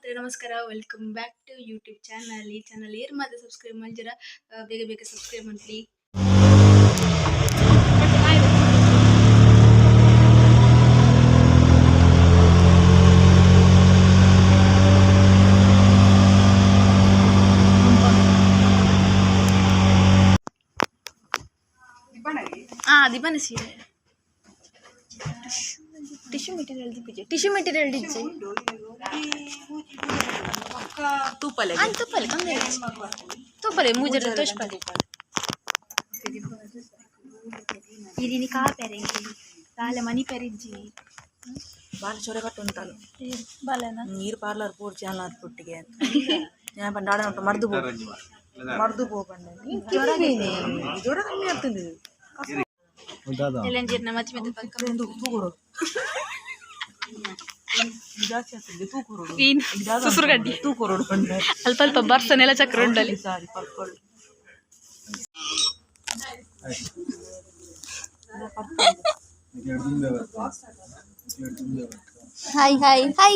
ಮಾತ್ರೆ ನಮಸ್ಕಾರ, welcome back to YouTube channel. ಈ ಚಾನಲ್ ಏರ್ ಮಾತ್ರ ಸಬ್ಸ್ಕ್ರೈಬ್ ಮಲ್ಜರ, ಬೇಗ ಬೇಗ ಸಬ್ಸ್ಕ್ರೈಬ್ ಮಾಡ್ಲಿ. ಹಾಂ, ದಿಬ್ಬನ ಸೀರೆ ಟಿಶ್ಯೂ ಮೆಟೀರಿಯಲ್ ದಿಪ್ಪಿಜೆ, ಟಿಶ್ಯೂ ಮೆಟೀರಿಯಲ್ ಡಿಜ್ಜೆ. ತೂಪಲೆ. ಅನ್ ತುಪ್ಪಲೆ ತೊಂದರೆ, ತುಪ್ಪಲೆ ಮೂಜರ ತೋಷ್ಪಲೆ ಇರಿನಿ ಕಾಪೆರೆ ದಾಲೆ ಮನಿ ಪೆರಿಜ್ಜಿ. ಬಾಲ ಚೊರೆ ಕಟ್ಟು ಉಂಟಲ್ಲ. ಬಾಲೆನ. ನೀರು ಪಾರ್ಲರ್ ಪೂರ್ತಿ ಅಲ್ಲ ಪುಟ್ಟಿಗೆ ഞാൻ പണ്ടാടെ not മറുതു പോ, മറുതു പോ പണ്ട്. ಜ್ವರ ಕಮ್ಮಿ ಆಗ್ತದೆ. ಎಲ್ಲಂಜಿರ್ನ ಮಚ್ಚಿ ಮೆತ್ತ ಪಕ್ಕ. ತೂಕೊಡು, ಜಾಸ್ತಿ ಆಗ್ತದೆ, ತೂಕೊಡು. ಏನು ಸುಸುರುಗಡ್ಡಿ. ತೂಕೊಡು ಪಂಡ. ಅಲ್ಪ ಅಲ್ಪ ಬರ್ಸನೆಲ್ಲ ಚಕ್ರ ಉಂಡಲ್ಲಿ. ಸಾರಿ purple. Hi hi hi.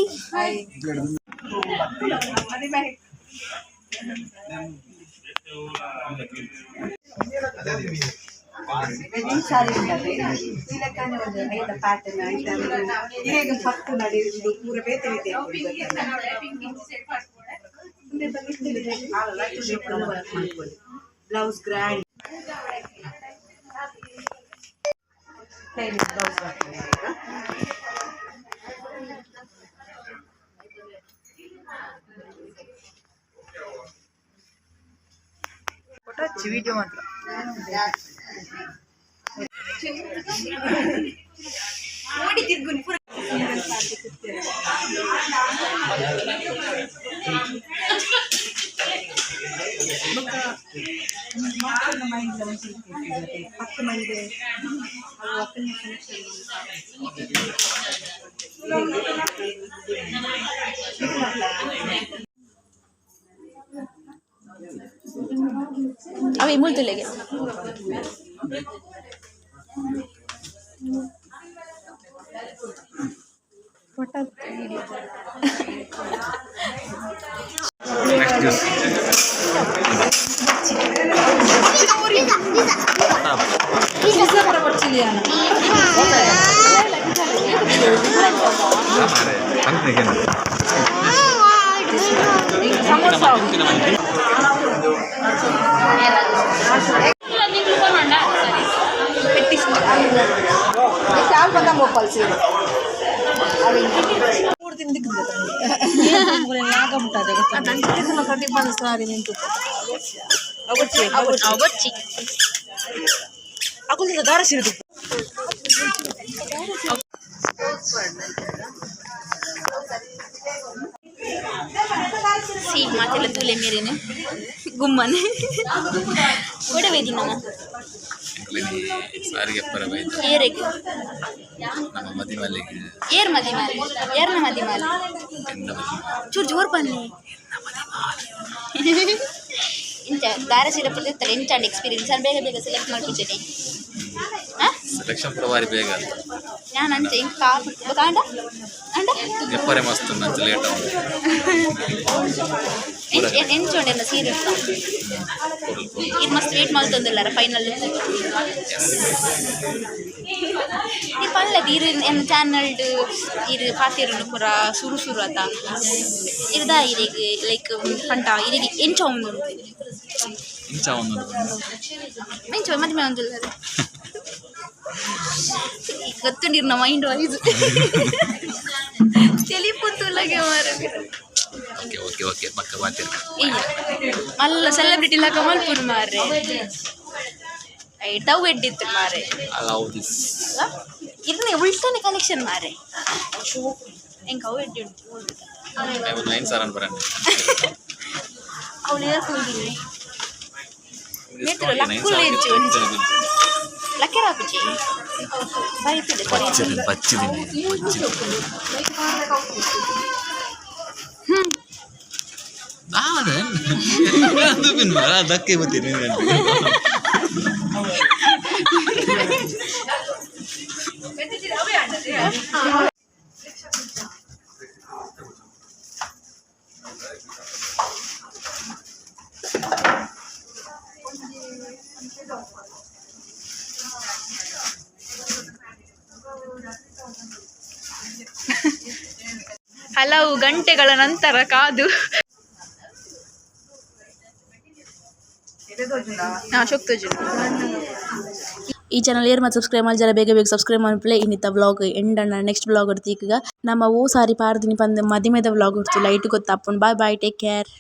Wedding sari ಉಂಟದೆ, ಈ ಲೆಕ್ಕನೆ ಒಂದು ಐತ ಪ್ಯಾಟರ್ನ್ ಐತ. ಹೇಗೆ ಪತ್ತು ನಡಿ ಉಂಡು ಪೂರ ಬೇತೆ ಬೇತೆ. ಬ್ಲೌಸ್ ಗ್ರ್ಯಾಂಡ್ ಪ್ಲೇನ್ ಬ್ಲೌಸ್ ಬರ್ತದೆ ಈಗ. ವಿಡಿಯೋ ಮಾತ್ರ. ಮಕ್ಕಳ ಮೈಂಡ್ ಒಂದು ಪತ್ತು ಮೈಂಡ್ ಅದು ಅಕ್ಕನ ಸೆಲೆಕ್ಷನ್. ಅವೇ ಮುಲ್ತುಲೆಗೆ. Next juice. ಮೂರು ತಿಂದು ಸಾರಿ ನಿಂತು. ಬೊಚ್ಚಿ. ಅಕುಲ್ ದಾರ ಸಿರಿದು. ಸಿ ಮಾತೆಲ್ಲ ತೂಲೆ ಮೇರೇನೆ ಗುಮ್ಮನೆ ಕೊಡವೇದಿ ನಾನು. ಸಾರಿಗೆ ಪರ ಬೈತ. ಏರೆಗ್? ನಮ್ಮ ಮದಿಮಲ್ಲಿಗೆ. ಏರ್ ಮದಿ ಮಾಲೆ? ಏರ್ನ ಮದಿ ಮಾಲೆ? ಎನ್ನ ಮದಿ. ಚೂರು ಜೋರು ಬನ್ನಿ. ಇಂಚ ದಾರ ಸೀರೆ ಇರ್ತಾರೆ. ಎಂಚ ಎಕ್ಸ್ಪೀರಿಯನ್ಸ್? ನಾನು ಬೇಗ ಬೇಗ ಸೆಲೆಕ್ಟ್ ಮಾಡ್ಕೊತೀನಿ. ಹಾಂ. ಸೆಲೆಕ್ಷನ್ ಪರವಾರಿ ಬೇಗ. ನಾನು ಅಂಚೆ ಇಂಕ್ ಕಾಪು ಕಾಂಡ ಅಂಡ. ಎಪ್ಪರೆ ಮಸ್ತ್ ನಂಚ ಲೇಟ್ ಅವು. ಎಂಚ ಉಂಡೆಲ್ಲ ಸೀರೆ ಇದು ಮಸ್ತ್ ವೇಟ್ ಮಲ್ತೊಂದಿಲ್ಲಾರ ಫೈನಲ್. ಈ ಪಲ್ಲದ ಇರು ಎನ್ನ ಚಾನಲ್ಡ್ ಇರು ಪಾತೆರುನು ಪೂರ ಸುರು ಸುರು ಅತ ಇರ್ದ ಇರೆಗ್ ಲೈಕ್ ಪಂಟ ಇರೆಗ್ ಎಂಚ ಉಂಡು. ಇಂಚ ಒಂದು. ಎಂಚ ಮದಿಮೆ ಒಂದು ಗೊತ್ತುಂಡಿರ್ನ ಮೈಂಡ್ ವೈಸ್ ತೆಲಿಪುತ್ತುಲ್ಲಗೆ ಮಾರ. ಓಕೆ ಓಕೆ ಓಕೆ, ಪಕ್ಕ ಬಾತಿರ್. ಇಲ್ಲ ಮಲ್ಲ ಸೆಲೆಬ್ರಿಟಿ ಲಾಕ ಮಲ್ಪುನು ಮಾರ್ರೆ. ಟವ್ ಎಡ್ಡಿತ್ತು ಮಾರ್ರೆ. Allow this. ಇರ್ನೆ ಉಲ್ಟನೆ ಕಲೆಕ್ಷನ್ ಮಾರ್ರೆ. ಎಂಕ್ ಅವು ಎಡ್ಡಿ ಉಂಟು. ಒಂದು ನೈನ್ ಸಾವಿರ ಬರಂడి. ಅವಳು ಏರ್ಕೊಂಡಿನಿ ನೇತ್ರ ಲಕ್ಕುಲ್ಲ ಇಜ್ಜಿ ಒಂಜಿ ಲಕ್ಕೆರ ಹಾಕುಜಿ ಬರಿತಿದೆ. ಬಚ್ಚಿದೆ ಬಚ್ಚಿದ್ದೀನಿ ಬಚ್ಚಿದೆ. ಅದು ಬಿನ್ ಮರ ದಕ್ಕೆ ಬತ್ತೀನಿ. ಹಲವು ಗಂಟೆಗಳ ನಂತರ ಕಾದು. ಹಾ, ಶೋಕ್ತೋಜು. ಈ ಚಾನಲ್ ಏರ್ ಮತ್ತು ಸಬ್ಸ್ಕ್ರೈಬ್ ಮಾಡಿ ಜರ ಬೇಗ ಬೇಗ ಸಬ್ಸ್ಕ್ರೈಬ್ ಮನ್ಪುಲೆ. ಇನ್ನಿತ್ತ ವ್ಲಾಗ್ ಎಂಡಣ್ಣ, ನೆಕ್ಸ್ಟ್ ವ್ಲಾಗ್ ತಿಕ್ಗ. ನಮ್ಮ ಓ ಸಾರಿ ಪಾರ್ದಿನಿ ಪಂದ್ ಮದಿಮೆದ ವ್ಲಾಗ್ ಲೈಟ್ ಗೊತ್ತಾಪುಂಡು. Bye bye, take care.